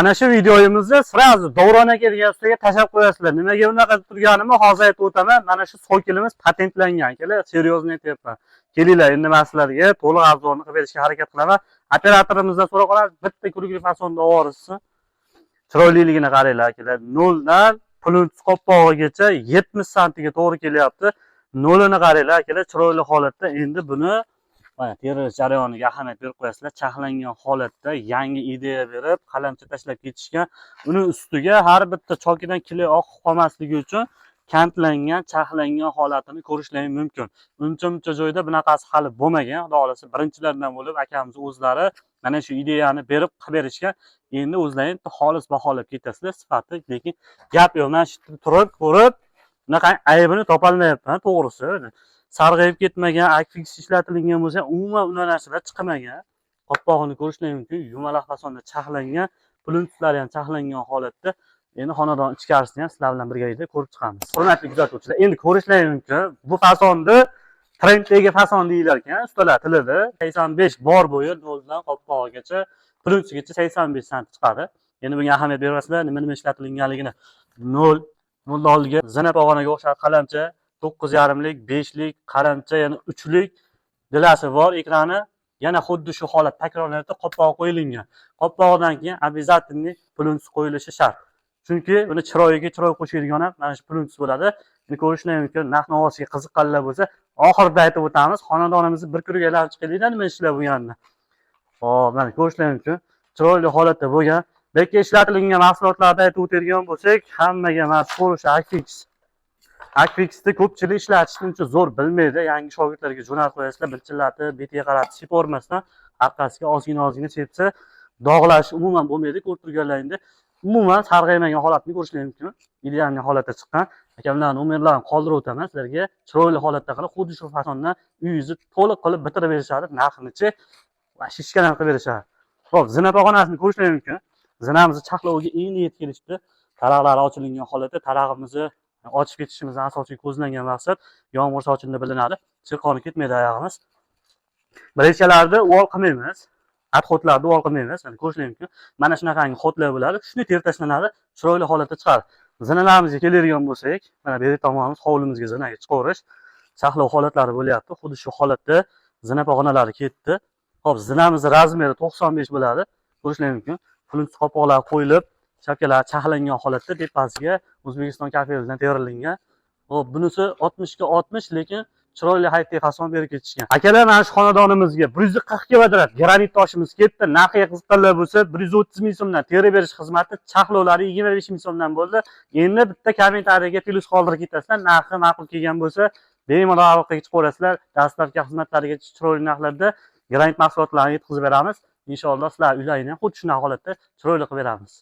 Mana shu videomizni сразу Davron aka degan ustiga tashlab qo'yasizlar. Nimaga bunaqa deb turganimni hozir aytib o'taman. Mana shu sokilimiz patentlangan akalar, серьезно aytyapman. Kelinglar, endi men sizlarga to'liq обзор ni qilib berishga harakat qilaman. Operatorimizdan so'rab qolamiz, bitta круглый fasonda oborishsin. Chiroyliligini qaranglar akalar. 0 dan плинтус qopqog'igacha 70 santiga to'g'ri kelyapti. Nolini qaranglar akalar, chiroyli holatda. Endi buni mana terilish jarayoniga ahamiyat berib qo'yasizlar. Charxlangan holatda yangi ideya berib, qalamcha tashlab ketishgan. Uni ustiga har bitta chokidan клей oqib qolmasligi uchun kantlangan, charxlangan holatini ko'rishlaring mumkin. Uncha muncha joyda bunaqasi hali bo'lmagan. Xudo xohlasa, birinchilardan bo'lib akamiz o'zlari mana shu ideyani berib qilib berishgan. Endi o'zlaring xolis baholab ketasizlar sifati, lekin gap yo'q. Mana shu turib ko'rib, bunaqa aybini topolmayapman, to'g'risi. Sarg'ayib ketmagan, Akfix ishlatilgan bo'lsa, umuman unday narsalar chiqmagan. Qopqog'ini ko'rishlaring mumkin. Yumaloq fasonda charxlangan, плинтус lari ham charxlangan holatda. Endi xonadon ichkarisini ham sizlar bilan birgalikda ko'rib chiqamiz. Hurmatli kuzatuvchilar, endi ko'rishlaring mumkin. Bu fasonni trenddagi fason deyilar ekan ustalar tilida. 85 bor bo'yi, noldan qopqog'igacha, плинтус gacha 85 sant chiqadi. Endi bunga ahamiyat berasizlar, nima nima ishlatilganligini. 0 nolni oldiga zina pog'onaga o'xshar qalamcha, 9,5lik, 5lik qalamcha, yana 3lik dilasi bor ekrani. Yana xuddi shu holat takrorlanadi, qopqog'i qo'yilgan. Qopqog'idan keyin обязательно плинтус qo'yilishi shart. Chunki uni chiroyiga chiroy qo'shadigan ham mana shu плинтус bo'ladi. Buni ko'rishlar mumkin. Narx navosiga qiziqqanlar bo'lsa, oxirida aytib o'tamiz. Xonadonimizni bir круг aylanib chiqaylikda, nima ishlar bo'lganini. Xo'p, mana ko'rishlar mumkin. Chiroyli holatda bo'lgan. Bu yerga ishlatilgan mahsulotlarni aytib o'tadigan bo'lsak, hammaga mashhur o'sha Akfix. Akfixni ko'pchilik ishlatishni uncha zo'r bilmaydi. Yangi shogirdlarga jo'natib qo'yasizlar, bilchillatib, betiga qaratib sepavermasdan, orqasiga ozgina ozgina sepsa, dog'lash umuman bo'lmaydi. Ko'rib turganlaringda umuman sarg'aymagan holatni ko'rishlar mumkin. Идеальный holatda chiqqan. Akamlarning nomerlarini qoldirib o'taman sizlarga. Chiroyli holatda qilib, xuddi shu fasondan uyingizni to'liq qilib bitirib berishadi. Narxinichi shishkadan qilib berishadi. Xo'p, zina pog'onasini ko'rishlar mumkin. Zinamizni charxloviga endi yetib kelishdi. Taraqlari ochilingan holatda, tarag'imizni ochib ketishimizni asosiy ko'zlangan maqsad yomg'ir sochinda bilinadi. Chirqonib ketmaydi oyog'imiz. Birinchilarda uvol qilmaymiz. Отход larni uvol qilmaymiz. Mana ko'rishlar mumkin. Mana shunaqangi ход lar bo'ladi. Shuni terib tashlanadi, chiroyli holatda chiqadi. Zinalarimizga keladigan bo'lsak, mana bu tomonimiz hovlimizga zinaga chiqaverish charxlov holatlari bo'lyapti. Xuddi shu holatda zina pog'onalari ketdi. Xo'p, zinamizni размер i 95 bo'ladi. Ko'rishlar mumkin. Плинтус qopoqlari qo'yilib, shapkalar charxlangan holatda tepasiga O'zbekiston kafelidan terilingan. Xo'p, bunisi 60 ga 60, lekin chiroyli hayotdagi fason berib ketishgan. Akalar, mana shu xonadonimizga 140 kvadrat granit toshimiz ketdi. Narxiga qiziqqanlar bo'lsa, 130 ming so'mdan terib berish xizmati, charxlovlari 25 ming so'mdan bo'ldi. Endi bitta kommentariyaga plyus qoldirib ketasizlar. Narxi ma'qul kelgan bo'lsa, bemalol aloqaga chiqaverasizlar. Доставка xizmatlariga chiroyli narxlarda granit mahsulotlarini yetkazib beramiz. Inshaalloh sizlar uylaringni ham xuddi shunaqa holatda chiroyli qilib beramiz.